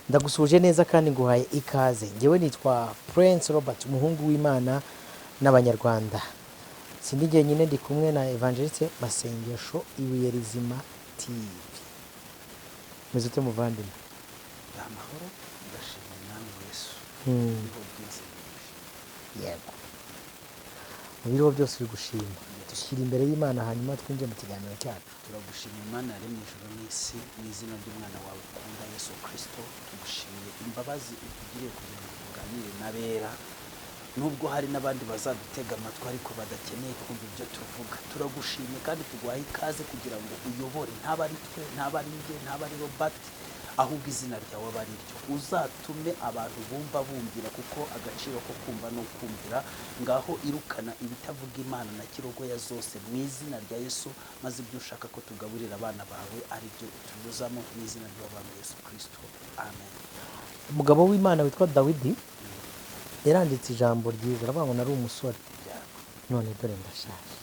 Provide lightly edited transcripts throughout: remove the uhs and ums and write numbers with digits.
Ndagusuhuje neza kandi nguhaye ikaze. Ngewe nitwa Prince Robert, umuhungu w'Imana n'Abanyarwanda. Sindi jyenyine, ndi kumwe na Evangeliste Masengesho, Ibuye Rizima TV. Meze ute, muvandimwe? Amahoro, ndashima Umwami Yesu. Biriho byose ndabishima. Yego, mu biriho byose uri gushima. Dushyira imbere y'Imana, hanyuma twinjire mu kiganiro cyacu. Turagushima, Imana yaremye ijuru n'isi, mu izina ry'umwana wawe ukunda Yesu Kirisito. Tugushimiye imbabazi utugiriye kugira ngo tuganire n'abera, nubwo hari n'abandi bazadutega amatwi ariko badakeneye kumva ibyo tuvuga. Turagushimye kandi tuguhaye ikaze kugira ngo uyobore, ntaba ari twe, ntaba ari njye, ntaba ari Robert, ahubwo izina ryawe aba ari ryo. Uzatume abantu bumva bumvira, kuko agaciro ko kumva ni ukumvira. Ngaho irukana ibitavuga Imana na kirogoya zose mu izina rya Yesu, maze ibyo ushaka ko tugaburira abana bawe ari byo utunyuzamo, mu izina ry'abana Yesu Kirisito, amen. Umugabo w'Imana witwa Dawidi yaranditse ijambo ryiza, aravuga ngo: "Nari umusore, none dore ndashaje,"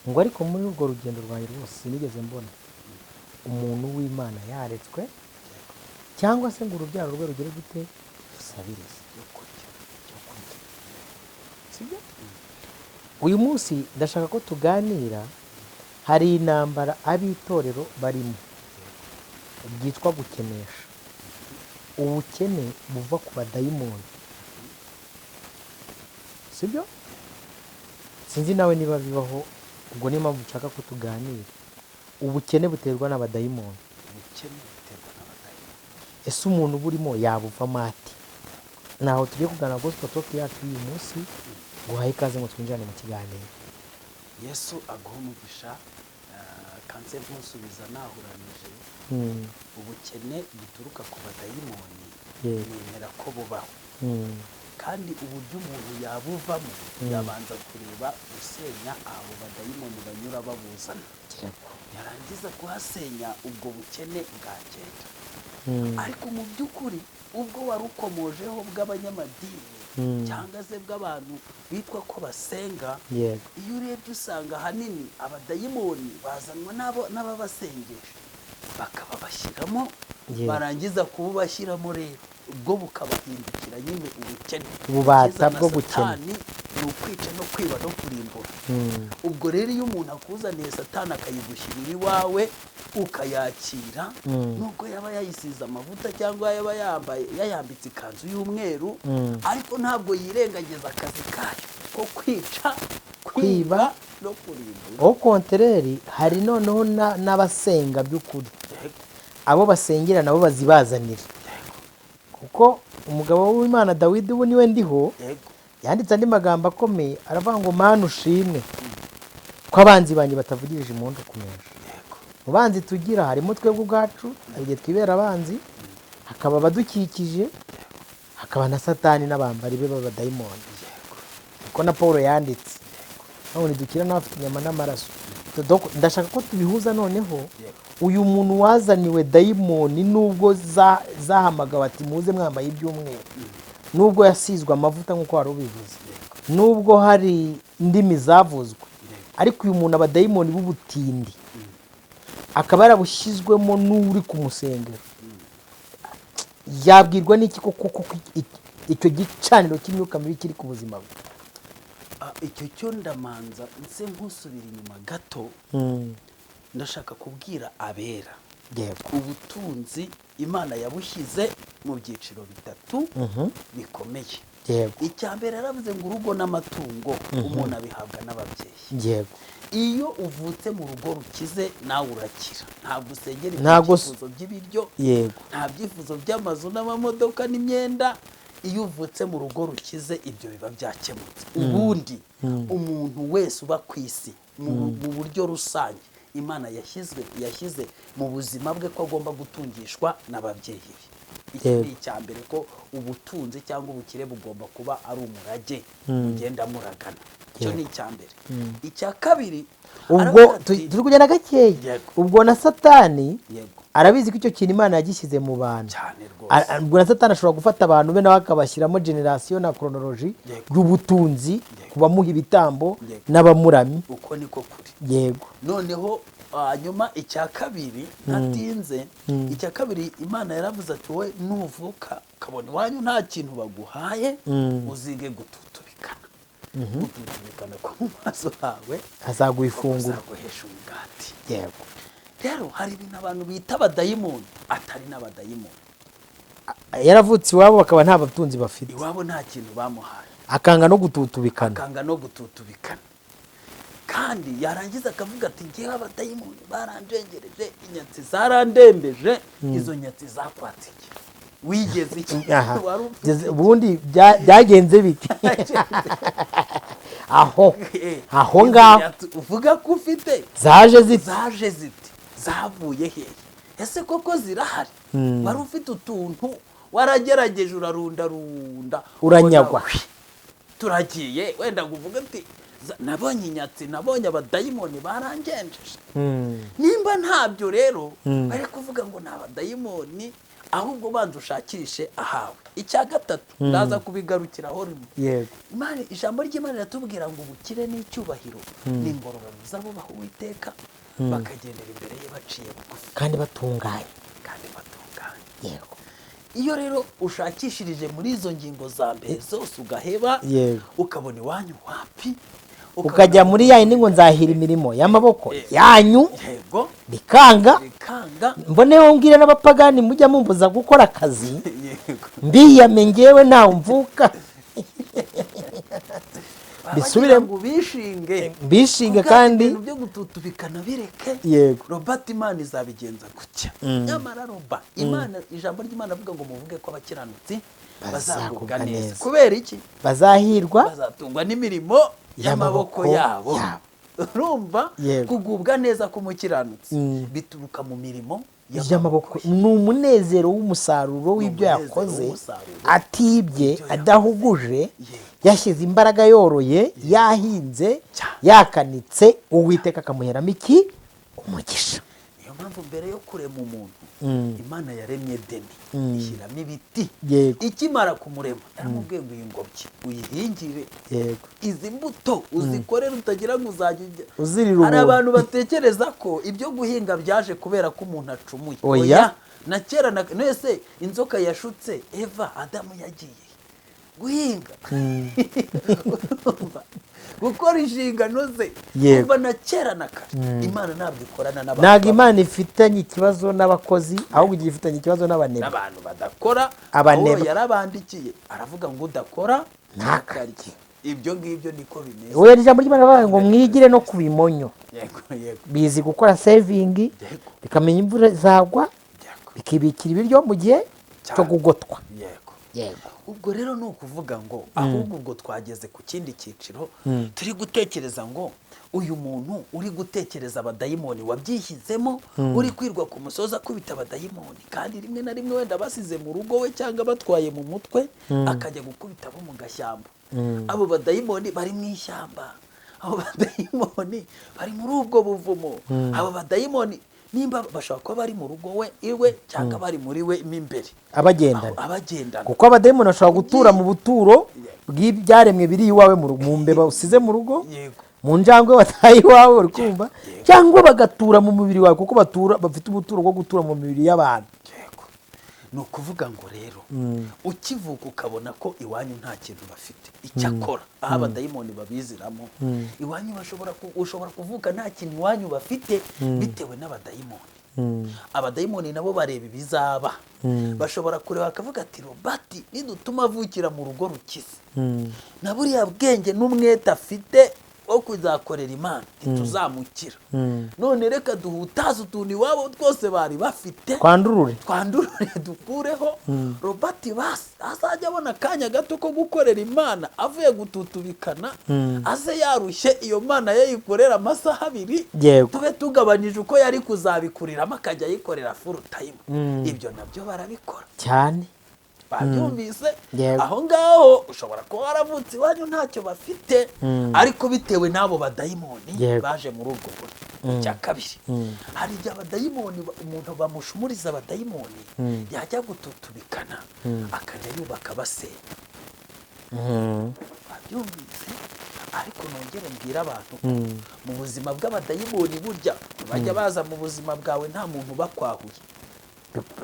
ngo "ariko muri urwo rugendo rwanjye rwose sinigeze mbona umuntu w'Imana yaretswe, cyangwa se ngo urubyaro rwe rugere gute, rusabirize byo kurya." Cyo kurya, sibyo? Uyu munsi ndashaka ko tuganira. Hari intambara ab'itorero barimo byitwa gukenesha, ubukene buva ku badayimoni, sibyo? Sinzi nawe niba bibaho. Ubwo niyo mpamvu nshaka ko tuganira. Ubukene buterwa n'abadayimoni. Ubukene buterwa n'abadayimoni. Ese umuntu uba urimo yabuvamo ate? Ntaho tugiye kuganira. Gospel Talk yacu y'uyu munsi, guhaye ikaze ngo twinjirane mu kiganiro. Yesu aguha umugisha. Kanse nkusubiza nahuranije. Ubukene buturuka ku badayimoni, nemera ko bubaho, kandi uburyo umuntu yabuvamo, yabanza kureba gusenya abo badayimoni banyura babuzana, yarangiza kuhasenya, ubwo bukene bwagenda. Ariko mu by'ukuri, ubwo wari ukomojeho bw'abanyamadini cyangwa se bw'abantu bitwa ko basenga, iyo urebye usanga ahanini abadayimoni bazanwa n'ababasengesha, bakababashyiramo. Barangiza kububashyiramo rero, ubwo bukabahindukira nyine ubukene. Ububata Ikiza na bwo gukena. Satani ni ukwica no kwiba no kurimbura. Ubwo rero iyo umuntu akuzaniye Satani akayigushyirira iwawe, ukayakira, nubwo yaba yayisize amavuta cyangwa yaba yambaye, yayambitse ikanzu y'umweru, ariko ntabwo yirengagiza akazi kayo ko kwica, kwiba, kwiba no kurimbura. Au contraire, hari noneho n'abasenga by'ukuri, abo basengera nabo bazibazanira, kuko umugabo w'Imana Dawidi, ubu niwe ndiho, yanditse andi magambo akomeye, aravuga ngo: "Mana ushimwe ko abanzi banjye batavugirije impundu kunesha." Mu banzi tugira harimo twebwe ubwacu, hari igihe twibera abanzi, hakaba abadukikije, hakaba na Satani n'abambari be b'abadayimoni, kuko na Paul yanditse none dukira n'abafite inyama n'amaraso. Donc, ndashaka ko tubihuza noneho. Uyu muntu wazaniwe dayimoni, nubwo zahamagawe ati: "Muze mwambaye iby'umweru," nubwo yasizwe amavuta nk'uko wari ubivuze, nubwo hari indimi zavuzwe, ariko uyu muntu abadayimoni b'ubutindi akaba yarabushyizwemo n'uri kumusengera, yabwirwa n'iki koko koko icyo gicaniro cy'imyuka mibi kiri ku buzima bwe? Icyo cyo ndamanza nse nkusubira inyuma gato. Ndashaka kubwira abera, ubutunzi Imana yabushyize mu byiciro bitatu bikomeye. Icya mbere, yaravuze ngo urugo n'amatungo umuntu abihabwa n'ababyeyi. Iyo uvutse mu rugo rukize, nawe urakira. Ntabwo usengera Ntabwo ibyifuzo by'ibiryo, nta byifuzo by'amazu n'amamodoka n'imyenda. Iyo uvutse mu rugo rukize, ibyo biba byakemutse. Ubundi umuntu wese uba ku isi, mu buryo rusange, Imana yashyize mu buzima bwe ko agomba gutungishwa n'ababyeyi be. Iki ni icya mbere, ko ubutunzi cyangwa ubukire bugomba kuba ari umurage mugenda muragana. Icyo ni icya mbere. Icya kabiri, Ubwo aravuga ati- turi kugenda gakeya. Ubwo na Satani arabizi ko icyo kintu Imana yagishyize mu bantu. Cyane rwose. Ubwo na Satani ashobora gufata abantu be, nawe akabashyiramo génération na chronologie y'ubutunzi ku bamuha ibitambo n'abamuramyi. Uko niko kuri. Yego. Noneho Hanyuma icya kabiri, ntatinze, icya kabiri Imana yaravuze ati wowe nuvuka ukabona iwanyu nta kintu baguhaye, uzige gututubikana. Gututubikana ko mu maso hawe azaguha ifunguro, azaguhesha umugati. Yego. Rero hari ibintu abantu bita abadayimoni atari n'abadayimoni. Yaravutse iwabo bakaba nta batunzi bafite, iwabo nta kintu bamuhaye, akanga no gututubikana, akanga no gututubikana, kandi yarangiza akavuga ati ngewe abadayimoni baranjengereje, inyatsi zarandembeje. Izo nyatsi zakwatse iki? Wigeze iki? Wari ufite Ubundi byagenze bite aho? Aho Izo ngaho nyatsi uvuga ko ufite zaje zite? Zaje zite? Zavuye hehe? Ese koko zirahari? Wari ufite utuntu, waragerageje, urarundarunda, Uranyagwa. ubona, turagiye wenda ngo uvuge ati nabonye inyatsi, nabonye abadayimoni barangenjeje. Nimba ntabyo rero bari kuvuga ngo ni abadayimoni, ahubwo banza ushakishe ahawe. Icya gatatu ndaza kubigarukiraho rimwe. Imana, ijambo ry'Imana riratubwira ngo ubukire n'icyubahiro ni ingororano z'abubaha Uwiteka, bakagendera imbere ye baciye bugufi kandi batunganye. Kandi batunganye. Yego. Iyo rero ushakishirije muri izo ngingo za mbere zose ugaheba, ukabona iwanyu wapi, ukajya muri ya yindi ngo nzahira imirimo y'amaboko yanyu, bikanga, bikanga, mboneho mbwire n'abapagani mujya mumbuza gukora akazi, mbiyame ngewe ntawe mvuka. Bisubiremo. Ngo bishinge. Mbishinge. Ubwato, Kandi ibintu byo gututubikana bireke. Robert, Imana izabigenza gutya. Nyamara Roba, Imana, ijambo ry'Imana avuga ngo muvuge ko abakiranutsi bazagubwa bazagubwa neza. neza. Kubera iki? Bazahirwa bazatungwa n'imirimo y'amaboko y'amaboko yabo. yabo. Urumva, kugubwa neza k'umukiranutsi bituruka mu mirimo y'amaboko, ni umunezero w'umusaruro w'ibyo umunezero yakoze w'umusaruro atibye, w'ibyo yakoze. Adahuguje, yashyize imbaraga, yoroye, yahinze, yakanitse, Uwiteka akamuheramo iki? Umugisha. Niyo mpamvu mbere yo kurema umuntu, Imana yaremye Edeni, ishyiramo ibiti. Ikimara kumurema yaramubwiye ngo iyi ngobyi uyihingire, izi mbuto uzikorere, utagira ngo uzajya ujya uzirira Hari ubuntu. abantu batekereza ko ibyo guhinga byaje kubera ko umuntu acumuye. Oya. Na kera na nese inzoka yashutse Eva, Adamu yagiye guhinga. Urumva? Gukora inshingano ze. Kuva na kera na kare Imana ntabwo ikorana n'abantu Ntabwo Imana ifitanye ikibazo n'abakozi, ahubwo igiye ifitanye ikibazo n'abanebwe. N'abantu badakora. Abanebwe. Pawulo yarabandikiye aravuga ngo udakora ntakarye. Ibyo ngibyo niko bimeze. Oya, ijambo ry'Imana rivuga ngo mwigire no ku bimonyo, yego bizi gukora saving, bikamenya imvura izagwa, bikibikira ibiryo mu gihe cyo kugotwa. Yego. Ubwo rero ni ukuvuga ngo ahubwo ubwo twageze ku kindi cyiciro, turi gutekereza ngo uyu muntu uri gutekereza abadayimoni, wabyishyizemo, uri kwirwa ku musozi akubita abadayimoni, kandi rimwe na rimwe wenda basize mu rugo we cyangwa batwaye mu mutwe, akajya gukubita abo mu gashyamba. Abo badayimoni bari mu ishyamba, abo badayimoni bari muri ubwo buvumo, abo badayimoni nimba bashobora kuba bari mu rugo we iwe cyangwa bari muri we mo imbere, abagendana. Abagendana. Kuko abadayimoni bashobora gutura mu buturo bw'ibyaremwe biri iwawe mu rugo, mu mbeba usize mu rugo, mu njangwe wataye iwawe, uri kumva, cyangwa bagatura mu mubiri wawe, kuko batura, bafite ubuturo bwo gutura mu mibiri y'abantu. Yego. Ni ukuvuga ngo rero ukivuka ukabona ko iwanyu nta kintu bafite, icyakora aho abadayimoni babiziramo iwanyu, ushobora kuvuka nta kintu iwanyu bafite bitewe n'abadayimoni. Abadayimoni nabo bareba ibizaba, bashobora kureba bakavuga ati Robert nidutuma avukira mu rugo rukize, na buriya bwenge n'umwete afite wo kuzakorera Imana ntituzamukira. None reka duhutaze utuntu iwabo twose bari bafite, twandurure, twandurure, dukureho Robert, basi azajya abona akanya gato ko gukorera Imana avuye gututubikana, aze yarushye, iyo Mana ye yikorera amasaha 2, tube tugabanyije uko yari kuzabikuriramo, akajya ayikorera full time. Ibyo nabyo barabikora. Cyane. Babyumvise? Yego. Aho ngaho ushobora kuba waravutse iwanyu ntacyo bafite, ariko bitewe n'abo badayimoni baje muri ubwo buryo. Icya kabiri, hari igihe abadayimoni umuntu bamushumuriza abadayimoni, yajya gututubikana akajya yubaka basenya. Babyumvise? Ariko nongere mbwire abantu ko mu buzima bw'abadayimoni burya bajya baza mu buzima bwawe nta muntu bakwahuye.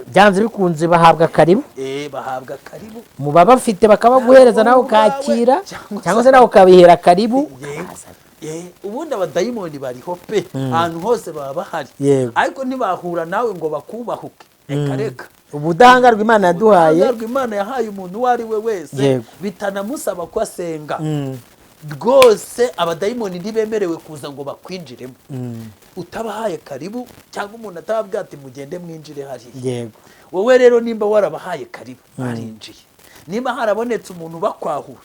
Byanze bikunze bahabwa karibu. Bahabwa karibu. Mu bafite bakabaguhereza, nawe ukakira, cyangwa se nawe ukabihera karibu. Ubundi abadayimoni bariho pe, ahantu hose baba bahari, ariko ntibahura nawe ngo bakubahuke, reka reka. Ubudahangarwa Imana yaduhaye. Ubudahangarwa Imana yahaye umuntu uwo ari we wese, bitanamusaba ko asenga. Rwose abadayimoni ntibemerewe kuza ngo bakwinjiremo utabahaye karibu, cyangwa umuntu atababwira ati mugende mwinjire hariya. Wowe rero nimba warabahaye karibu barinjiye, nimba harabonetse umuntu bakwahura,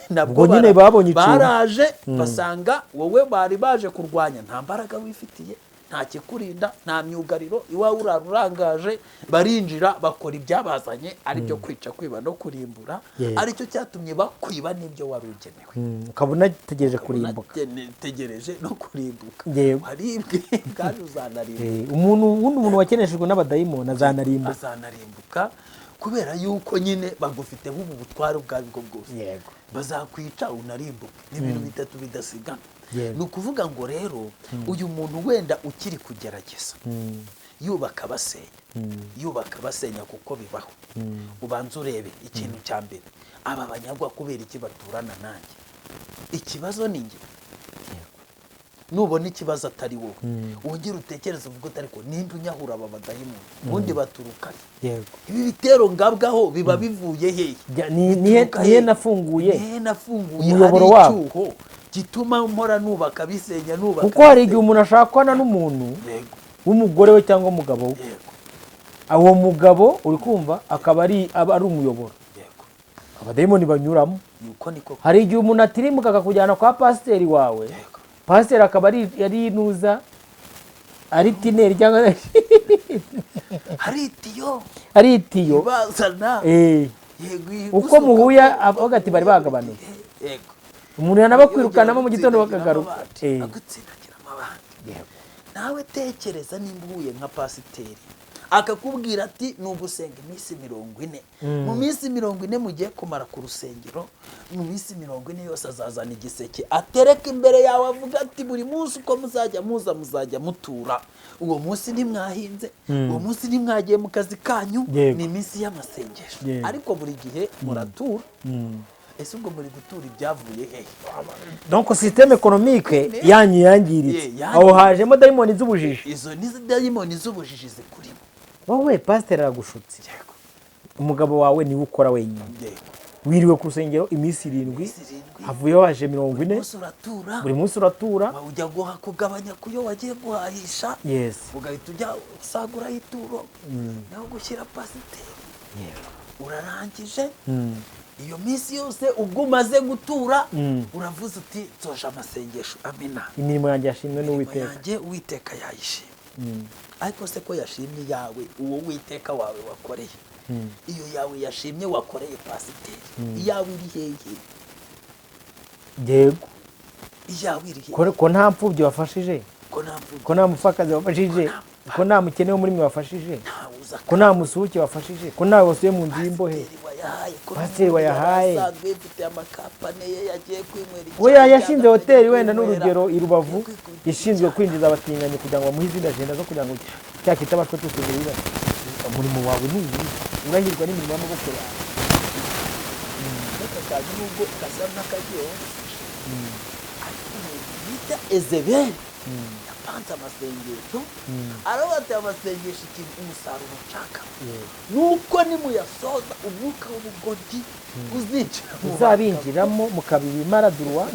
nabwo nyine babonye ikintu, baraje basanga wowe bari baje kurwanya, nta mbaraga wifitiye, nta kikurinda, nta myugariro, iwawe urarangaje, barinjira bakora ibyabazanye, ari byo kwica, kwiba no kurimbura, aricyo cyatumye bakwiba n'ibyo wari ugenewe. Ukaba unategereje kurimbuka. Unategereje no kurimbuka, waribwe kandi uzanarimbuka. Umuntu wakeneshejwe n'abadayimoni azanarimbuka. Azanarimbuka kubera yuko nyine bagufiteho ubu butware ubwo aribwo bwose, bazakwica unarimbuke. Ni ibintu bitatu bidasigana. Ni ukuvuga ngo rero uyu muntu wenda ukiri kugerageza yubaka basenya, yubaka basenya, kuko bibaho, ubanza urebe ikintu cya mbere, aba banyagwa kubera iki baturana nanjye? Ikibazo ni njye. Nubona ikibazo atari wowe, wongere utekereze uvuge uti ariko ninde unyahura aba badayimoni? Ubundi baturuka he? Ibi bitero ngabwaho biba bivuye hehe? Nihe nafunguye umuyoboro wabo gituma mpora nubaka bisenya nubaka? Kuko hari igihe umuntu ashakwana n'umuntu w'umugore we cyangwa umugabo we, uwo mugabo uri kumva akaba ari umuyoboro abadayimoni banyuramo. Hari igihe umuntu atirimuka akakujyana kwa pasiteri wawe, pasiteri akaba ari inuza, ari tineri cyangwa ari itiyo, ari itiyo uko muhuye avuga ati bari bagabanuye. Umuntu yanabakwirukanamo mu gitondo bakagaruka. Agutsindagira amabandi. Nawe tekereza nimba uhuye nka pasiteri akakubwira ati ni ugusenga iminsi 40, mu minsi 40 mugiye kumara ku rusengero, mu minsi 40 yose azazana igiseke atereka imbere yawe, avuga ati buri munsi uko muzajya muza muzajya mutura. Uwo munsi ntimwahinze, uwo munsi ntimwagiye mu kazi kanyu, ni iminsi y'amasengesho, ariko buri gihe muratura. Ese ubwo muri gutura ibyavuye hehe? Donc système économique yanyu yangiritse, aho hajemo dayimoni z'ubujiji. Izo ni dayimoni z'ubujiji zikurimo. Wowe pasiteri aragushutse, umugabo wawe niwe ukora wenyine, wiriwe ku rusengero iminsi 7, havuyeho haje 40, buri munsi uratura, ujya kugabanya kuyo wagiye guhahisha, ugahita ujya usaguraho ituro naho gushyira pasiteri. Urarangije iyo minsi yose ubwo umaze gutura, uravuze uti nsoje amasengesho, amina, imirimo yanjye yashimwe n'Uwiteka, yanjye Uwiteka yayishimye. Ariko se ko yashimye yawe, uwo Uwiteka wawe wakoreye, iyo yawe yashimye wakoreye pasiteri, iyawe iri hehe? Yego, iyawe iri hehe? Ko nta mfubyi wafashije, ko nta mupfakazi wafashije, ko nta mukene wo muri mwe wafashije, ko nta musuke wafashije, ko nta wasuye mu nzu y'imbohe, pasiteri wayahaye we yashinze hoteli wenda n'urugero i Rubavu ishinzwe kwinjiza abatinganyi kugira ngo bamuhe izindi ajenda zo kugira ngo cya kitabashwa cyose. Umurimo wawe ni uyu, urahirwa n'imirimo y'amaboko yawe. Nubwo gasa n'akagiye bita Ezeberi yapanze amasengesho, arabateye amasengesho ikintu umusaruro nshaka nuko nimuyasoza umwuka w'ubugoryi uzinjira, uzabinjiramo mukaba ibimaradurwa.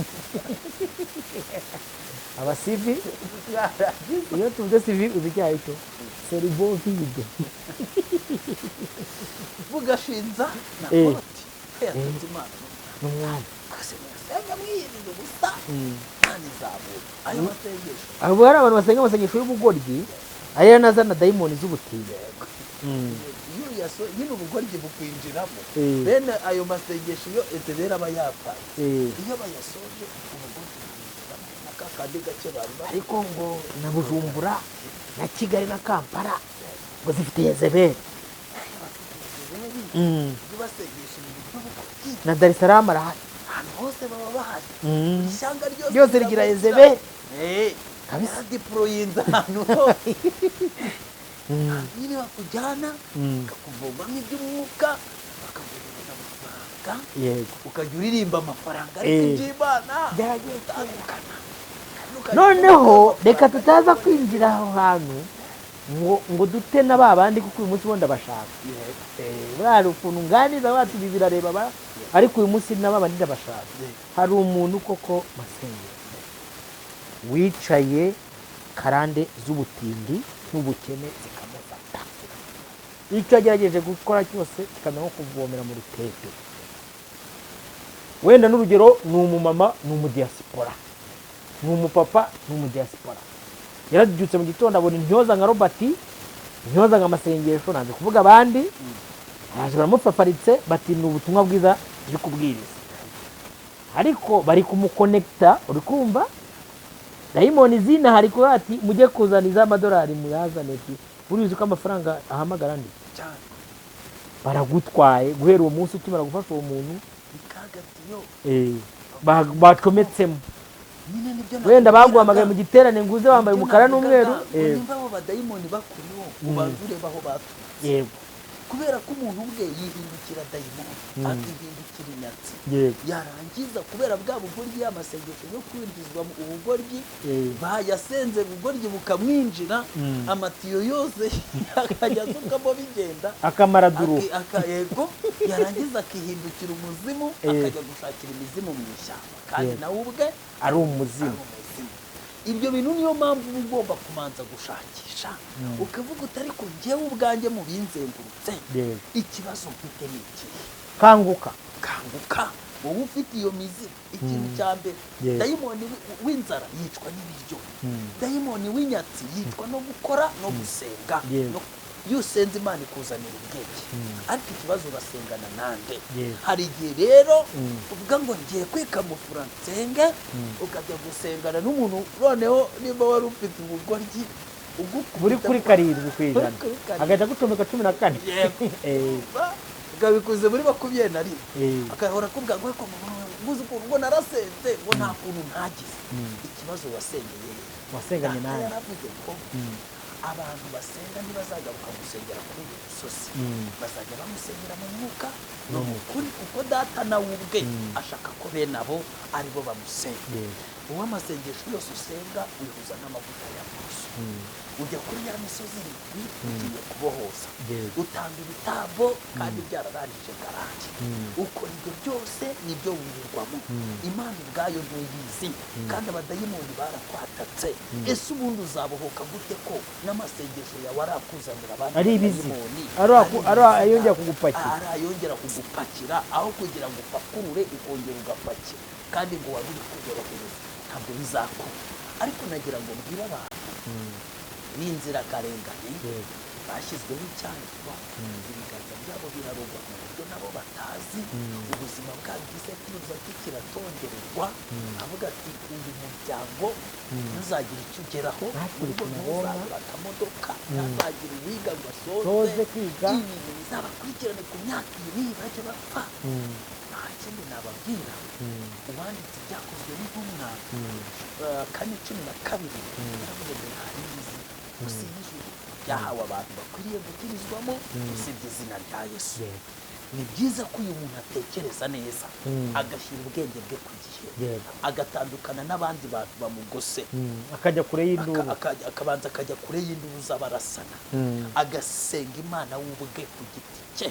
Abasivi, iyo tuvuze sivi uzi icyo ari cyo, serivo vide bugashinza na koti yatutse Imana n'umwami. Abo hari abantu basenga amasengesho y'ubugoryi, ariyo nazana dayimoni z'ubutindi. Nyine ubugoryi bukwinjiramo bene ayo masengesho iyo Ezeberi aba yapanze, iyo bayasoje ubugoryi bukwinjiramo n'akandi gake bari bari. Ariko ngo na Bujumbura na Kigali na Kampala ngo zifite Ezeberi, na Dar es Salaam arahari. Ahantu hose baba bahari. Ishyanga ryose Ryose rigira Yezebeli. Kabisa yaradiporoyinze ahantu hose. Nyine bakujyana, bakakuvomamo iby'umwuka, bakaguhereza amafaranga, ukajya uririmba amafaranga, ariko iby'Imana Byaragiye. Utandukana. Noneho reka tutaza kwinjira aho hantu ngo dute na ba bandi, kuko uyu munsi bo ndabashaka. Buriya hari ukuntu nganiza bati ibi birareba ariko uyu munsi na ba bandi ndabashaka. Hari umuntu koko masengero wicaye, karande z'ubutindi n'ubukene zikamufata, icyo agerageje gukora cyose kikamera nko kuvomera mu rutete. Wenda n'urugero, ni umumama, ni umudiyasipora, ni umupapa, ni umudiyasipora, yarabyutse mu gitondo abona intyoza nka Robert, intyoza nka Masengesho, nanze kuvuga abandi, araje baramufafaritse bati ni ubutumwa bwiza turi kubwiriza, ariko bari kumukonekita. Uri kumva dayimoni zina hari kuba ati mujye kuzana iz'amadolari muyazane, ati buriya uzi ko amafaranga ahamagara andi. Cyane. Baragutwaye guhera uwo munsi ukimara gufasha uwo muntu. Bikagatiyo. Bacometsemo. Nyine nibyo. Wenda baguhamagaye mu giterane ngo uze wambaye umukara n'umweru. Nimba abo badayimoni bakuriho, ubanza ureba aho baturutse. Kubera ko umuntu ubwe yihindukira dayimoni, akihindukira inyatsi, yarangiza kubera bwa bugoryi, y'amasengesho yo kwinjizwa mu ubugoryi, bayasenze ubugoryi bukamwinjira, amatiyo yose akajya asukamo bigenda. Akamaraduru. Yego, yarangiza akihindukira umuzimu, akajya gushakira imizimu mu ishyamba, kandi nawe ubwe ari umuzimu. Ari umuzimu. Ibyo bintu niyo mpamvu uba ugomba kumanza gushakisha, ukavuga uti ariko njyewe ubwanjye mu binzengurutse, ikibazo mfite ni ikihe? Kanguka. Kanguka wowe ufite iyo mizimu. Ikintu cya mbere, dayimoni w'inzara yicwa n'ibiryo, dayimoni w'inyatsi yicwa no gukora no gusenga. Iyo usenze Imana ikuzanira ubwenge, ariko ikibazo urasengana nande? Hari igihe rero uvuga ngo ngiye kwikamufura nsenge, ukajya gusengana n'umuntu, noneho niba wari ufite ubugoryi ugukubita Buri kuri 7%, Buri kuri 7. agahita agucomeka 14. Yego. Ukabikuze muri 21, akahora akubwira ngo ariko nguzi ukuntu ngo narasenze, ngo nta kuntu ntagize. Ikibazo wasengeye he? Wasenganye Data nande? yaravuze ko abantu basenga ntibazagaruka gusengera kuri uyu musozi, bazajya bamusengera mu mwuka no mu kuri, kuko Data nawe ubwe ashaka ko bene abo aribo bamusenga. Wowe amasengesho yose usenga wihuza n'amavuta ya Yesu, ujya kuri ya misozi irindwi ugiye kubohoza, utanga ibitambo kandi byararangije garanti, ukora ibyo byose nibyo wirirwamo. Imana ubwayo ntuyizi, kandi abadayimoni barakwatatse. Ese ubundi uzabohoka gute ko n'amasengesho yawe arakuzanira abandi Ari ibizi. badayimoni? Ari Ari ibiziga. ayongera kugupakira. Ari ayongera kugupakira, aho kugira ngo upakurure ukongera ugapakira, kandi ngo wari uri kuyorohereza, ntabwo bizakora. Ariko nagira ngo mbwire abantu b'inzirakarengane bashyizweho icyangiro, ibiganza byabo birarogwa mu buryo nabo batazi, ubuzima bwabo igisekuruza cye kiratongererwa, avuga ati uyu muryango ntuzagira icyo ugeraho, Natwe ubwo tunabona. ntuzagura akamodoka, ntazagira uwiga ngo asoze Soze kwiga. Ibintu bizabakurikirane ku myaka iyi n'iyi bajye bapfa. Nta kindi nababwira. Uwanditse Ibyakozwe n'Intumwa 4:12 yaravuze ngo nta rindi zina munsi y'ijuru ryahawe abantu bakwiriye gukirizwamo usibye izina rya Yesu. Ni byiza ko uyu muntu atekereza neza, agashyira ubwenge bwe ku gihe, agatandukana n'abandi bantu bamugose, Akajya kure y'induru. Akabanza akajya kure y'induru z'abarasana, agasenga Imana we ubwe ku giti cye,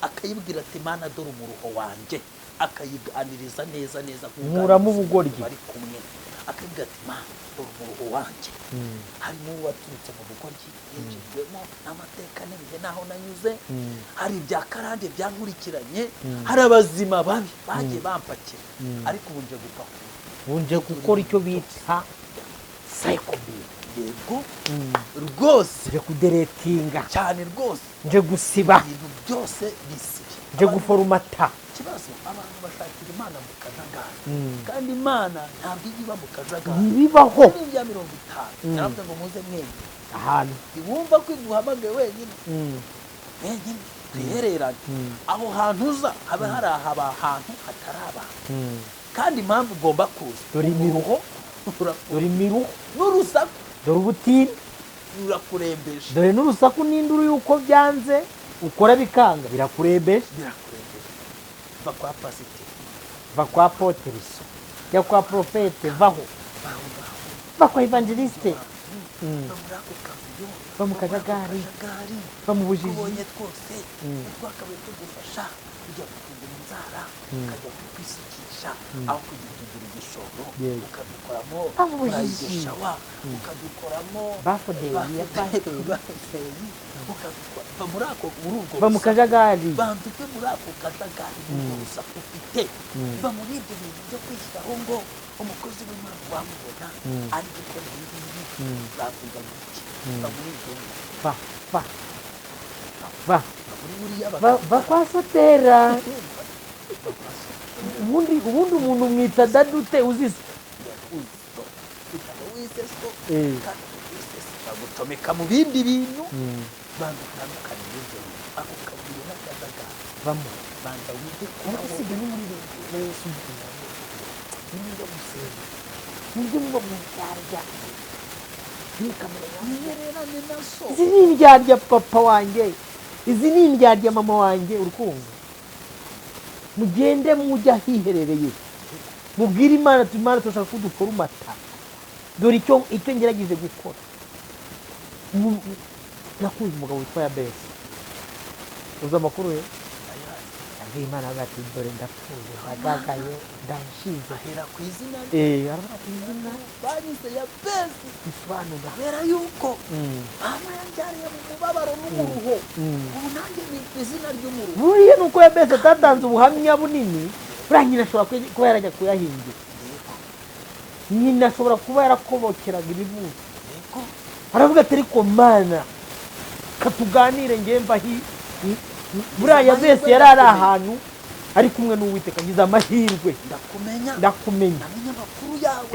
akayibwira ati Imana dore umuruho wanjye, akayiganiriza neza neza nk'uganiriza Nkuramo ubugoryi. umuntu bari kumwe, akabwira ati Mana dore umuruho wanjye, harimo uwaturutse mu bugoryi yinjijwemo n'amateka n'ibihe n'aho nanyuze, hari ibya karande byankurikiranye, hari abazima babi bagiye bampakira, ariko ubu nje gupakura. Wunje gukora icyo bita sayikobi. Yego rwose. Nje kuderetinga. Cyane rwose. Nje gusiba. Ibintu byose bisibe. Nje guforumata. Ikibazo, abantu bashakira Imana mu kajagari, kandi Imana ntabwo ijya iba mu kajagari. Ntibibaho. Muri bya 50 yaravuze ngo muze mwenyine. Ahantu Ntiwumva ko iguhamagaye wenyine, wenyine. Twihererane. Aho hantu uza haba hari ahantu hatari abantu. Kandi impamvu ugomba kuza, Dore imiruho. Uraku- Dore imiruho. N'urusaku. Dore ubutinde. Rurakurembeje. Dore n'urusaku n'induru y'uko byanze, ukora bikanga, birakurembeje. Birakurembeje. Va kwa pasiteri. Va kwa apôtre, jya kwa prophète, vaho. Baho ngaho. Va kwa évangéliste. Va muri ako kavuyo. Va mu Va muri ako kajagari. kajagari. Va mu bujiji. Tubonye twose twakabaye tugufasha kujya gutungura inzara, ukajya kwisukisha aho kujya kugira igishoro, ukadukoramo Va mu bujiji. bridal shower, ukadukoramo Birthday ya pasiteri. Birthday, ukadukora. Va muri ako, muri ubwo Va mu rusaku. kajagari. Banza uve muri ako kajagari, muri ubwo rusaku ufite. Va muri ibyo bintu byo kwishyiraho ngo umukozi w'Imana wamubona ari gukora ibi ngibi bavuga ngo iki. Va muri ibyo. Va, va, va. Va muri buriya. Va kwa Sotera. Ubundi umuntu mwita dadute uzise? Ukaba wise so, kandi wise so bagucomeka mu bindi bintu. Banza utandukane n'ibyo bintu, ako kavuyo n'akajagari. Vamo. Banza wige Ariko kubaho. si ibyo, ni muri leta Yesu mbwira ngo nimujya gusenga, mujye muba mu ndyarya, ntimukamenya. Wihererane na so. Izi ni indyarya papa wanjye, izi ni indyarya mama wanjye. Urukumva, mugende mujya ahiherereye, mubwire Imana tuti: "Imana, turashaka ko duforomata, dore icyo ngerageje gukora." Nakunze umugabo witwa Yabesi. Uzi amakuru ye? Yabwiye Imana ati: "Dore ndapfuye, ndagagaye, ndashize." Ahera ku izina rye. Aravuga ati izina Banyise ya Besi bisobanura kubera yuko mama yanbyariye mu mubabaro n'umuruho. Ubu nanjye nitwa izina ry'umuruho. Buriya ni uko Yabesi atatanze ubuhamya bunini. Buriya nyina ashobora kuba yarajya kuyahingira. Nyina ashobora kuba yarakobokeraga ibibuzo. Aravuga ati: "Ariko Mana, katuganire, ngewe mva hi." Buriya Yabesi yari ari ahantu ari kumwe n'Uwiteka: "Ngize amahirwe Ndakumenya. Ndakumenya." Namenye amakuru yawe.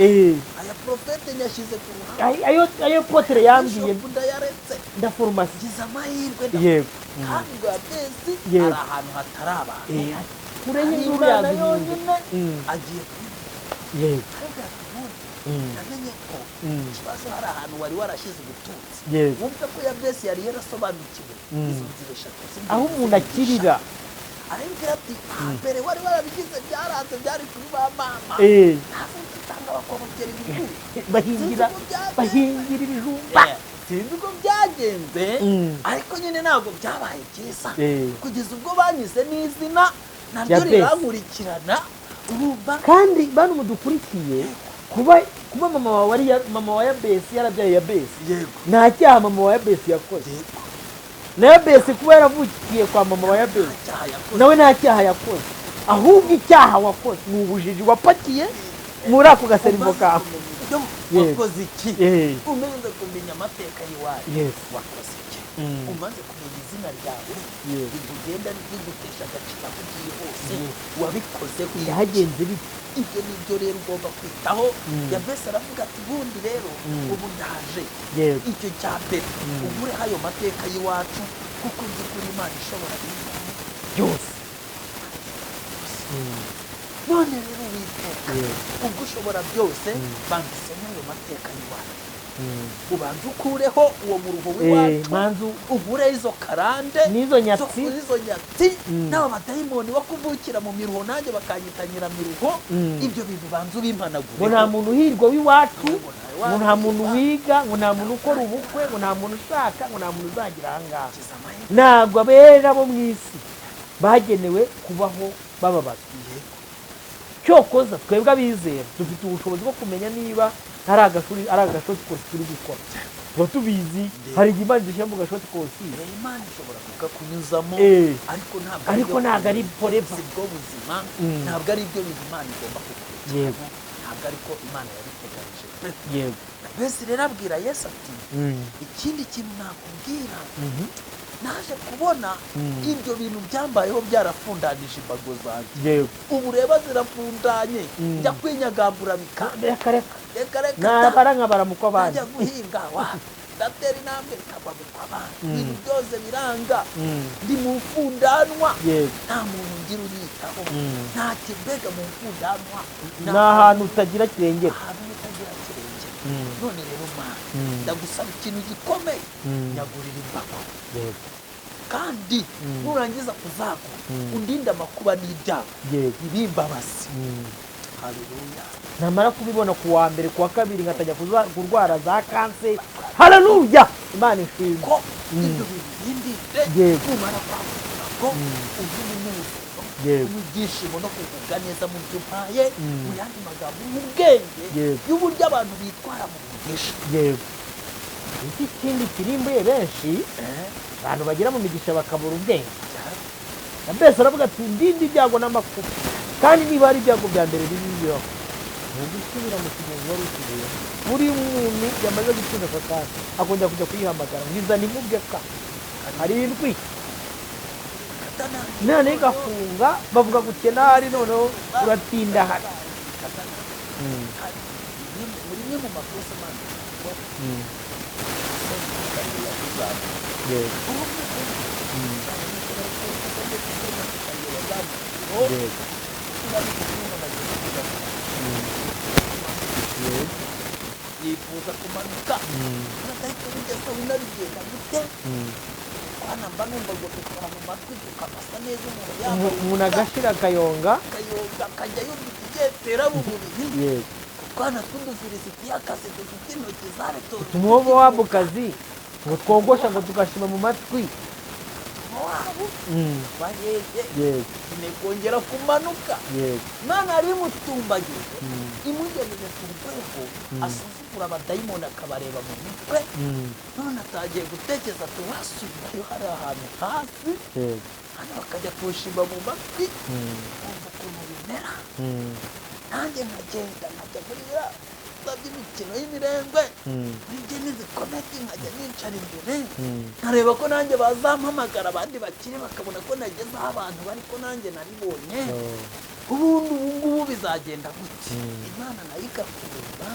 Aya prophète nyashyize ku ruhande. Ayo apôtre yambwiye, Bishop ndayaretse. Ndaforomasi. Ngize amahirwe kandi ngo Yabesi ari ahantu hatari abantu, Kure hari y'induru Imana yazihinze. yonyine. Agiye kwiga. Aravuga ati: "Ubundi namenye ko ikibazo hari ahantu wari warashyize ubutunzi." Wumve ko Yabesi yari yarasobanukiwe izo nzira eshatu z'ingenzi Aho umuntu z'imigisha. akirira. Arabwira ati: "Hambere wari warabigize, byaranze, byari kuri ba mama. Ntabwo usanga bakobokera ibigori." Bahingira. Sinzi uko byagenze. Bahingira ibijumba. Sinzi uko byagenze, ariko nyine ntabwo byabaye byiza kugeza ubwo banyuze n'izina naryo Yabesi. rirankurikirana, urumva? Kandi bantu mudukurikiye, kuba mama wawe ari mama wa Yabesi yarabyaye Yabesi, nta cyaha mama wa Yabesi yakoze. Na Yabesi kuba yaravukiye kwa mama wa Yabesi, Nta cyaha yakoze. nawe nta cyaha yakoze. Ahubwo icyaha wakoze ni ubujiji wapakiye muri ako gaservo Umaze kawe. kumenya ibyo, wakoze iki? Umaze kumenya amateka y'iwanyu, wakoze iki? Umaze kumenya izina ryawe rigugenda rigutesha agaciro aho ugiye hose, wabikozeho iki? Byagenze bite? Ibyo ni byo rero ugomba kwitaho. Yabesi aravuga ati: "Ubundi rero ubu ndaje. Icyo cya mbere, unkureho ayo mateka y'iwacu, kuko nzi kuri Imana ishobora ibintu byose." None rero Uwiteka, ubwo ushobora byose, banza usenye ayo mateka y'iwacu, ubanza ukureho uwo muruho w'iwacu, Manzu unkureho izo karande n'izo nyatsi. Izo nyatsi n'aba badayimoni bakuvukira mu miruho, nanjye bakanyita nyiramiruho. Ibyo bintu banza ubimpanagure." Ngo nta muntu uhirwa w'iwacu, Ngo nta ngo nta muntu wiga. wiga, ngo nta muntu ukora ubukwe, ngo nta muntu ushaka, ngo nta muntu uzagira ahangaha. Kiza amahirwe. Ntabwo abera bo mu isi bagenewe kubaho bababazwa. Cyokoza twebwe abizera dufite ubushobozi bwo kumenya niba ari agashuri, ari agashort course turi gukora. Tuba tubizi, hari igihe Imana idushyira mu gashort course. Imana ishobora kukakunyuzamo, ariko ntabwo Ariko ntabwo ari forever. Si bwo buzima. Ntabwo ari ibyo bintu Imana igomba kukurikiramo, ntabwo ariko Imana yabiteganyije pe. Mbese rero abwira Yesu ati: "Ikindi kintu nakubwira, naje kubona ibyo bintu byambayeho byarafundanije imbago zanjye. Ubu reba zirafundanye, njya kwinyagambura bikanga." Reka reka. Reka reka. Nabara nkabara mu kw'abandi. Najya guhinga wa Ndatera intambwe ikagwa mu kw'abandi, ibintu byose biranga, ndi mu mfundanwa, nta muntu ngira unyitaho, nta kimbega mu mfundanwa, ni ahantu utagira kirengera, ahantu utagira kirengera. None rero Mana, ndagusaba ikintu gikomeye, nyagurira imbago, kandi nurangiza kuzagura undinde amakuba n'ibyago, ibimbabazi. Haleluya. Namara kubibona ku wa mbere, ku wa kabiri ngatajya kurwara za kanseri. Haleluya, Imana ishimwe ko ibyo bintu bindinde. Numara kwagura ko uzi umunezero n'ibyishimo no kugubwa neza mu byo umpaye, mu yandi magambo n'ubwenge y'uburyo abantu bitwara mu mugisha. Yego, iki kindi kirimbuye benshi, abantu bagera mu migisha bakabura ubwenge. Na mbese aravuga ati ndinde ibyago n'amakuba, kandi niba ari ibyago bya mbere bibi bibaho ni ugusubira mu kigenzi wari usubiyemo. Buri muntu yamaze gutsinda Satani akongera kujya kuyihamagara ngo izane imubwe ka karindwi, none igafunga bavuga gukena hari, noneho uratinda hari. Muri imwe mu makosa Imana ikora, yifuza kumanuka natahita bigeza unabigenda gute, twanamba numva ngo dukora mu matwi tukamasa neza, umuntu yambaye umuntu agashira akayonga akayonga akajya yumva ikigetera mu mubiri. Twana tw'udufilisitiya akazi dufite intoki zaretora tumuhobo wabo kazi ngo twogosha ngo tugashima mu matwi wabo baheye kongera kumanuka. Imana yari imutumbagije, imugejeje ku rwego asuzugura abadayimoni akabareba mu mitwe. None atangiye gutekereza ati wasubirayo hari ahantu hasi, hano bakajya kushima mu matwi, kumva ukuntu bimera. Nanjye nkagenda nkajya muri biriya by'imikino y'imirengwe, muri n'izi komedi, nkajya nicara imbere nkareba ko nanjye bazampamagara, abandi bakire bakabona ko nageze aho abantu bari, ko nanjye naribonye. Ubundi ubu ngubu bizagenda gute? Imana nayo ikakureba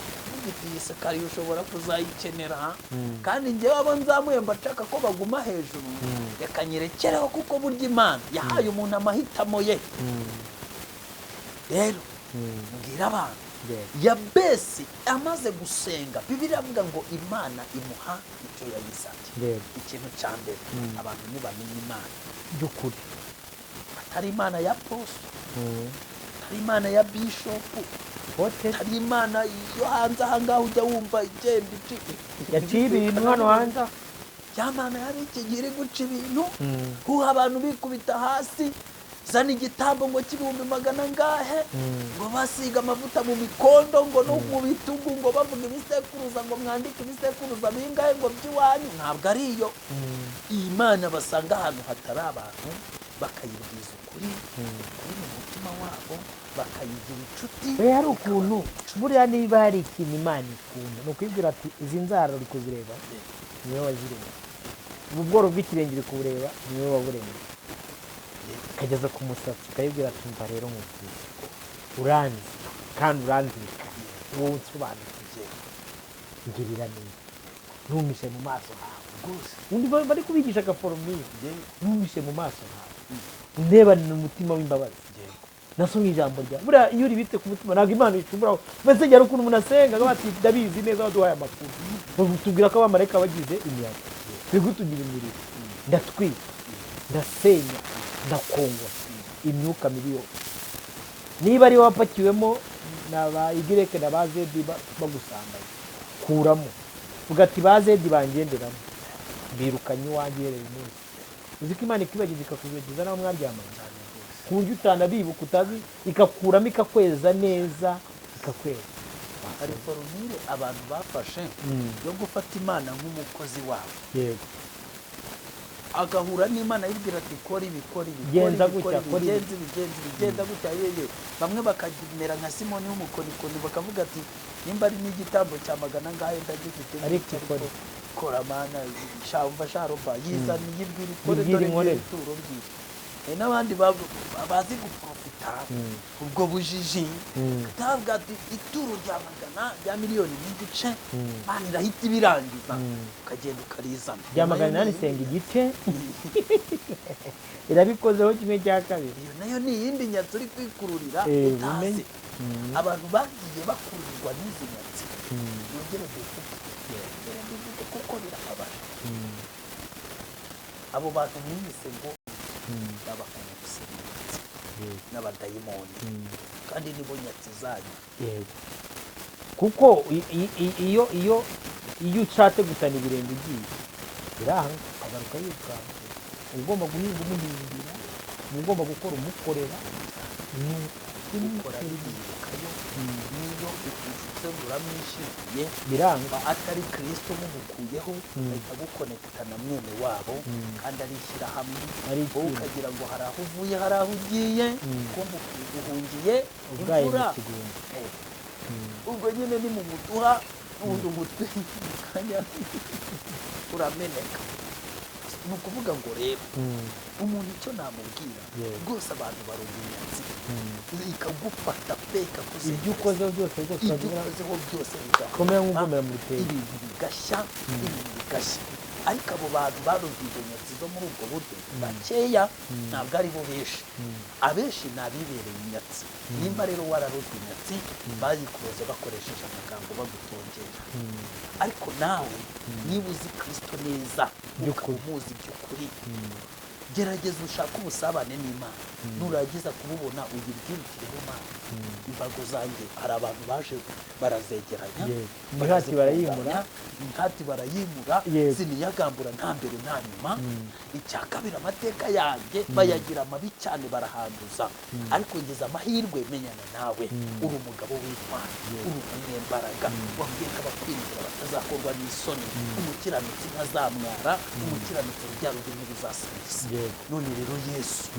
ikavuga iyi sekariye ushobora kuzayikenera, kandi njyewe abo nzamuye mbashaka ko baguma hejuru, reka nyirekereho, kuko burya Imana yahaye umuntu amahitamo ye. Rero mbwira abantu, Yabesi amaze gusenga, Bibiliya avuga ngo Imana imuha icyo yayisabye. Ikintu cya mbere, abantu ntibamenye Imana by'ukuri, atari Imana ya posto, atari Imana ya bishopu, atari Imana yo hanze aha ngaha ujya wumva igenda yaciye ibintu hano hanze, ya Mana yari iki iri guca ibintu, huha abantu bikubita hasi, zana igitambo ngo cy'ibihumbi magana angahe, ngo basiga amavuta mu mikondo, ngo no mu bitugu, ngo bavuga ibisekuruza, ngo mwandike ibisekuruza bingahe ngo by'iwanyu. Ntabwo ari iyo. Iyi Mana basanga ahantu hatari abantu bakayibwiza ukuri, ukuri mu mutima wabo, bakayigira inshuti. Hari ukuntu buriya niba hari ikintu Imana ikunda ni ukwibwira ati izi nzara uri kuzireba niwe wazireba, ubu bworo bw'ikirenge uri kubureba niwe waburemye, ukageza ku musatsi ukayibwira ati mva rero nkubwiye, uranzi kandi uranzirika, wowe unsobanukiye, ngirira neza, ntumishe mu maso hawe rwose. Undi bari kubigisha agaforomire, ntumishe mu maso hawe, ndebane umutima w'imbabazi, nasomye ijambo ryawe. Buriya iyo uribitse ku mutima ntabwo Imana icumuraho. Mbese hari ukuntu umuntu asenga bati ndabizi neza waduhaye amakuru, tubwira ko abamarayika bagize imiyaga, turi kutugira imiriro, ndatwika, ndasenya, ndakongora imyuka mibi yose. Niba ari wapakiwemo na ba Y na ba Z bagusambanye, kuramo uvuga ati ba Z bangenderamo, birukanye iwanjye uhereye umunsi. Uzi ko Imana ikwibagiza ikakubagiza naho mwaryamanye, ku buryo utanabibuka, utazi, ikakuramo ikakweza neza, ikakweza. Hari forumire abantu bafashe yo gufata Imana nk'umukozi wabo. Yego. Agahura n'Imana yibwira ati kora ibi, kora ibi, genza gutya, kora ibi, genza ibi, genza ibi, genza gutya. Yeye bamwe bakagimera nka Simoni w'umukonikoni, bakavuga ati nimba ari n'igitambo cya magana angahe ndagifite, ariko kora Mana, shamva sharoba yizana yibwira ikore, dore ituro ryiza. Hari n'abandi bazi guprofita ubwo bujiji, ndavuga ati ituro rya magana rya miliyoni n'igice, Imana irahita ibirangiza, ukagenda ukarizana. Rya 800 isenga igice, irabikozeho kimwe cya kabiri. Iyo nayo ni iyindi nyatsi uri kwikururira utazi. Abantu bagiye bakururirwa n'izi nyatsi, nongere mbivuge kuko birababaje. Abo bantu mwiyise ngo babakonegise n'abadayimoni, kandi nibo nyatsi zanyu. Yego, kuko iyo iyo iyo ushatse gusana ibirenge ugiye biranga, ukagaruka yirukanka. Ugomba guhinga umuhingira, ugomba gukora umukorera. Gukora bihindukayo, niyo ushutse uramwishimiye, biranga. Atari Kristo mumukuyeho, ahita agukonekita na mwene wabo, kandi ari ishyirahamwe, wowe ukagira ngo hari aho uvuye, hari aho ugiye, kumva uhungiye imvura. Ubwo nyine ni mu muduha, n'ubundi umutwe kanya urameneka. Ni ukuvuga ngo rero umuntu icyo namubwira rwose, abantu barunga inyatsi ikagufata pe, ikakuzengereza. Ibyo ukozeho byose rwose, ibyo ukozeho byose bigakomera nk'ugomera mu rutenge, ibintu bigashya, ibintu bigashya. Ariko abo bantu barunga izo nyatsi zo muri ubwo buryo bakeya, ntabwo ari bo benshi. Abenshi ni abibereye inyatsi. Nimba rero wararozwe inyatsi, bayikuroze bakoresheje amagambo bagutongera. Ariko nawe niba uzi Kristo neza, ukaba umuzi by'ukuri, gerageza ushake ubusabane n'Imana. Nurangiza kububona, uyibwire uti rero Mana, imbago zanjye hari abantu baje barazegeranya, imihati barayimura, imihati barayimura, siniyagambura nta mbere nta nyuma. Icya kabiri, amateka yanjye bayagira mabi cyane, barahanduza, ariko ngeze amahirwe menyana nawe, uri umugabo w'Imana, uri umunyembaraga, wambwiye ko abakwinjira batazakorwa n'isoni, umukiranutsi ntazamwara, umukiranutsi urubyaro rwe ntiruzasabiriza. None rero Yesu,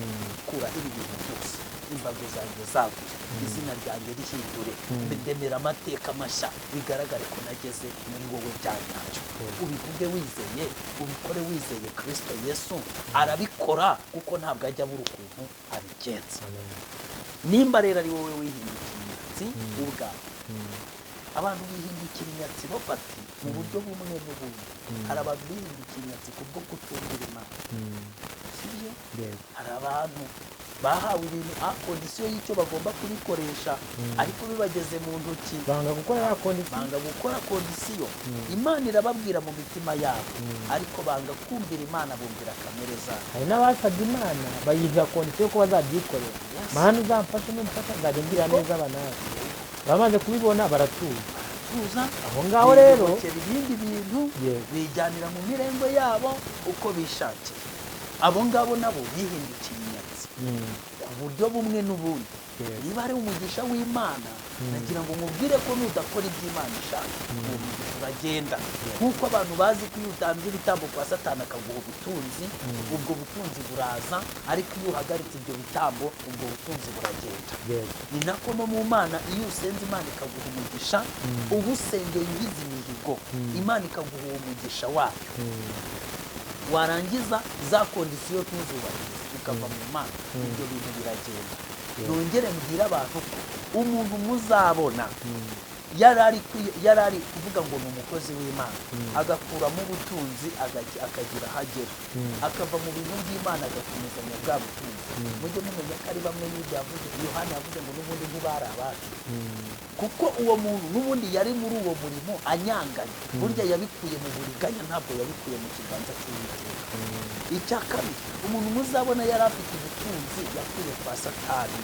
kura ibi bintu byose, imbago zanjye zaguye, izina ryanjye rihindure, ndemera amateka mashya, bigaragare ko nageze muri wowe bya nyabyo. Ubivuge wizeye, ubikore wizeye Kristo Yesu arabikora, kuko ntabwo ajya abura ukuntu abigenza. Nimba rero ari wowe wihindukira inyatsi ubwawe, abantu bihindukira inyatsi bafati mu buryo bumwe n'ubundi. Hari abantu bihindukira inyatsi kubwo kutumvira Imana, sibyo? Hari abantu bahawe ibintu a kondisiyo y'icyo bagomba kubikoresha, ariko bibageze mu ntoki banga gukora kondisiyo, banga gukora kondisiyo. Imana irababwira mu mitima yabo, ariko banga kumvira Imana, bumvira kamere zabo. Hari n'abasabye Imana bayiha kondisiyo ko bazabyikorera. Mana uzamfashe, numfasha nzajya ngira neza abana. Bamaze kubibona baratuza. Aho ngaho rero ibindi bintu bijyanira mu mirengo yabo uko bishakiye. Abo ngabo nabo bihindukiye inyatsi ku buryo bumwe n'ubundi. Niba ari umugisha w'Imana, nagira ngo mubwire ko nudakora iby'Imana ishaka, uwo mugisha uragenda. Nk'uko abantu bazi ko iyo utanze ibitambo kwa Satani akaguha ubutunzi, ubwo butunzi buraza, ariko iyo uhagaritse ibyo bitambo, ubwo butunzi buragenda. Ni nako no mu Mana, iyo usenze Imana ikaguha umugisha, uba usengeye uhize imihigo, Imana ikaguha uwo mugisha wayo. Warangiza za kondisiyo ntuzubahirize, ukava mu Mana, ibyo bintu biragenda. Nongere mbwira abantu ko umuntu muzabona yari ari kuvuga ngo ni umukozi w'Imana, agakuramo ubutunzi, akagira aho agera, akava mu bintu by'Imana agakomezanya bwa butunzi. Mujye mumenya ko ari bamwe y'ibyo yavuze, Yohana yavuze ngo n'ubundi ntibari abacu, kuko uwo muntu n'ubundi yari muri uwo murimo anyanganye. Burya yabikuye mu buriganya, ntabwo yabikuye mu kiganza cy'Uwiteka. Icya kabiri, umuntu muzabona yari afite ubutunzi yakuye kwa Satani,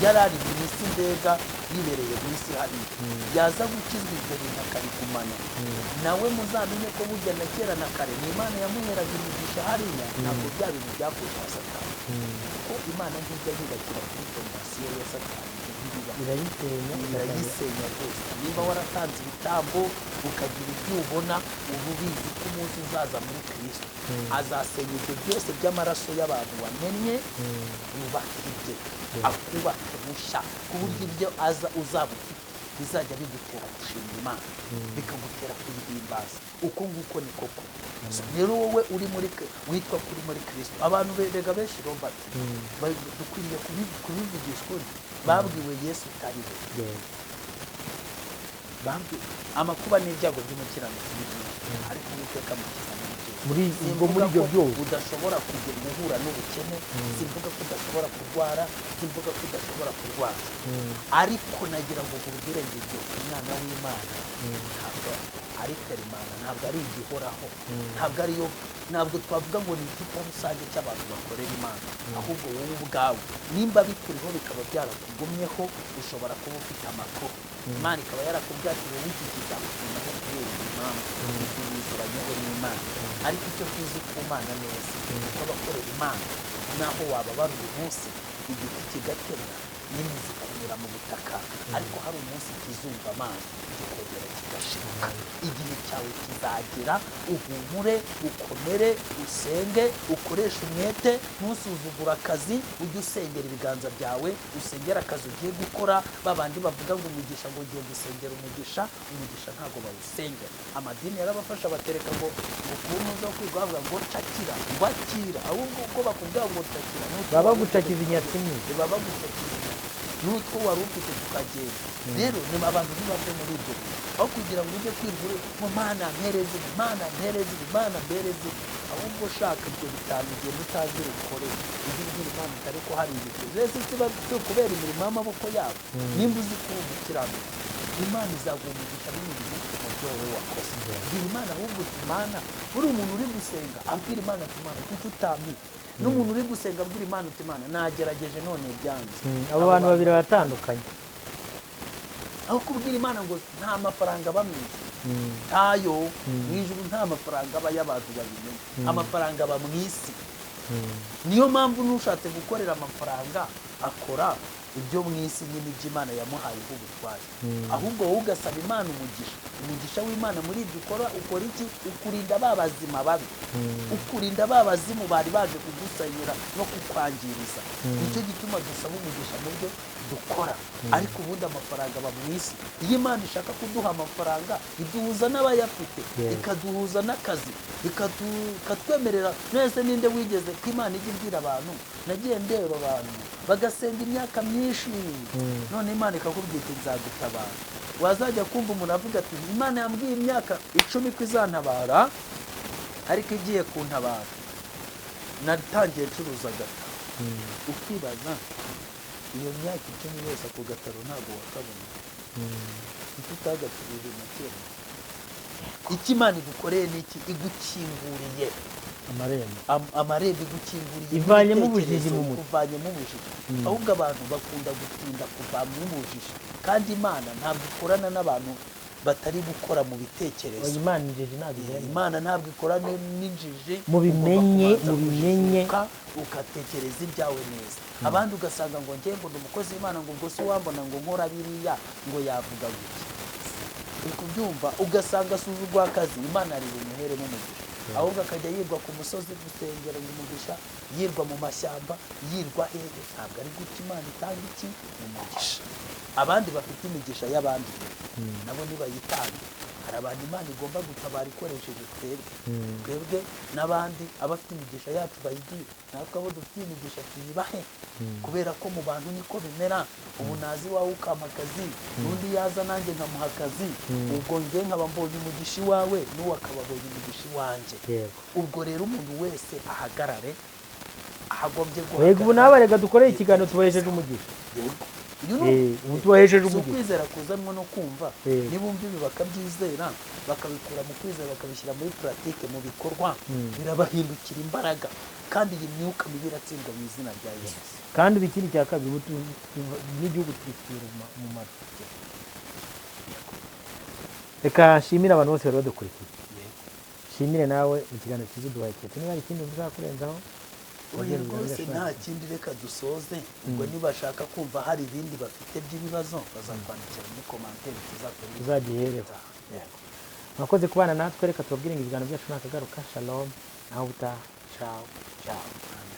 yari ari mu isi mbega yibereye mu isi hariya, yaza gukizwa ibyo bintu akabigumana, nawe muzamenye ko burya na kera na kare ni Imana yamuheraga imigisha hariya, ntabwo bya bintu byakuye kwa Satani, kuko Imana ntijya yubakira kuri fondasiyo ya Satani, irayisenya rwose. Niba waratanze ibitambo ukagira ibyo ubona, uba ubizi ko umunsi uzaza muri Kristo azasenya ibyo byose by'amaraso y'abantu wamennye, yubaka ibye, akubake mushya, ku buryo ibyo aza uzaba ufite Bizajya bigutera gushima Imana, bikagutera kuyihimbaza. Uko nguko ni koko. Rero wowe uri muri witwa kuri muri Kristo, abantu berega benshi, Robert, dukwiriye kubivugisha ukuri, babwiwe Yesu utari we. Amakuba n'ibyago by'umukiranutsi ni byinshi, ariko Uwiteka amukiza muri byose. Muri ubwo, Simvuga muri ibyo ko byose. udashobora kujya guhura n'ubukene, simvuga ko udashobora kurwara, simvuga ko udashobora kurwaza, ariko nagira ngo nkubwire ngo ibyo umwana w'Imana ntabwo ari permanent, ntabwo ari igihoraho, ntabwo ariyo, ntabwo twavuga ngo ni igikorwa rusange cy'abantu bakorera Imana. Ahubwo wowe ubwawe nimba bikuriho bikaba byarakugumyeho, ushobora kuba ufite amakuru, Imana ikaba yarakubwiye ati: "Wowe iki kizakugumaho kubera iyi mpamvu." Ibyo wizuranyeho n'Imana. Ariko icyo tuzi ku Mana neza, kuko abakorera Imana, naho wababara uyu munsi, igiti kigatemwa n'imizi ikumira mu butaka, ariko hari umunsi kizumva amazi kikongera kigashibuka. Igihe cyawe kizagera, uhumure, ukomere, usenge, ukoreshe umwete, ntusuzugure akazi. Ujye usengera ibiganza byawe, usengera akazi ugiye gukora. Babandi bavuga ngo umugisha, ngo ugiye gusengera umugisha, umugisha ntabwo bawusengera. Amadini yarabafasha, batereka ngo ku zo kwiga bavuga ngo cakira, ngo akira. Ahubwo uko bakubwira ngo cakira, n'utwo Baba wari ufite bagucakiza inyatsi nyine. Baba bagucakiza inyatsi n'utwo wari ufite tukagenda. Rero ni abantu ntibave muri ibyo bintu, aho kugira ngo ujye kwirwa ngo "Mana mpereze ibi, Mana mpereze ibi, Mana mpereze ibi", ahubwo ushaka ibyo bitanu, ugenda utangire ukore, ujye ubwira Imana utari ko hari ibintu rero siba si ukubera imirimo y'amaboko yabo. Nimba uzi ko uri umukiranutsi, Imana izaguha umugisha binyuriye mu byo wowe wakoze. Bwira Imana ahubwo uti: "Mana." Uri umuntu uri gusenga abwira Imana ati: "Imana, kuki utampiye?" N'umuntu uri gusenga abwira Imana uti: "Imana, nagerageje none byanze." Abo bantu babiri baratandukanye. Aho kubwira Imana ngo nta mafaranga aba mu ijuru, ntayo mu ijuru, nta mafaranga aba y'abantu babimenya, amafaranga aba mu isi. Niyo mpamvu n'ushatse gukorera amafaranga akora ibyo mu isi nyine, iby'Imana yamuhayeho ubutware. Ahubwo wowe ugasaba Imana umugisha, umugisha w'Imana muri ibyo ukora. Ukora iki? Ukurinda ba bazima babi, ukurinda ba bazimu bari baje kugusenyera no kukwangiriza. Nicyo gituma dusaba umugisha mu byo dukora. Ariko ubundi amafaranga aba mu isi. Iyo Imana ishaka kuduha amafaranga, iduhuza n'abayafite, ikaduhuza n'akazi, ikatwemerera nese. Ninde wigeze ko Imana ijya ibwira abantu? Nagiye ndeba abantu bagasenga imyaka myinshi, none Imana ikakubwira iti: "Nzagutabara." Wazajya kumva umuntu avuga ati: "Imana yambwiye imyaka 10 ko izantabara, ariko igiye kuntabara natangiye ncuruza agataro." Ukibaza, iyo myaka 10 yose ako gataro ntabwo wakabona? Kuki utagacuruje na kera? Icyo Imana igukoreye ni iki? Igukinguriye amarembo. Amarembo, igukinguriye Ivanyemo ubujiji ibitekerezo, mu mutwe. Ikuvanyemo ubujiji. Ahubwo abantu bakunda gutinda kuvamo ubujiji, kandi Imana ntabwo ikorana n'abantu batari gukora mu bitekerezo. Oya, Imana injiji ntabwo izemera. Imana ntabwo ikora n'injiji. Mubimenye, Ugomba kubanza mubimenye. kujijuka, ugatekereza ibyawe neza. Abandi ugasanga ngo ngiye, ngo ndi umukozi w'Imana, ngo ubwo se uwambona ngo nkora biriya ngo yavuga gutya? Uri kubyumva? Ugasanga asuzugwa akazi Imana ari bumuheremo umugisha, ahubwo akajya yirwa ku musozi gusengera ngo umugisha, yirwa mu mashyamba, yirwa hehe. Ntabwo ari gutya Imana itanga iki? Umugisha. Abandi bafite imigisha y'abandi nabo nibayitange. Hari abantu Imana igomba gutabara ikoresheje twebwe, twebwe n'abandi. Abafite imigisha yacu bayiduhe, natwe abo dufite imigisha tuyibahe, kubera ko mu bantu niko bimera. Ubu nazi iwawe ukampa akazi, n'undi yaza nanjye nkamuha akazi, ubwo njye nkaba mbonye umugisha iwawe, n'uwo akaba abonye umugisha iwanjye. Ubwo rero umuntu wese ahagarare ahagombye. Yego, ubu nawe reka dukoreye ikiganiro, tubahesheje umugisha. Yego. Uyu ni Ubu tubahesheje si umugisha. ukwizera kuzanwa no kumva. Nibumva ibi bakabyizera, bakabikura mu kwizera bakabishyira muri pratique, mu bikorwa, birabahindukira imbaraga, kandi iyi myuka mibi iratsindwa mu izina rya Yesu. Kandi ubu ikindi cya kabiri, ubu n'igihugu tubifitiye umumaro. Reka nshimire abantu bose bari badukurikiye, nshimire nawe mu kiganiro cyiza uduhaye. Keretse niba hari ikindi ushaka kurenzaho. Oya. Wagenze Rwose neza. nta kindi, reka dusoze. Ubwo nibashaka kumva hari ibindi bafite by'ibibazo, bazatwandikira muri commentaire, tuzakora. Tuzagihereho. Yego. Mwakoze kubana natwe. Reka tubabwire ngo ibiganiro byacu nakagaruka. Shalom, naho ubutaha. Ciao ciao. Amen.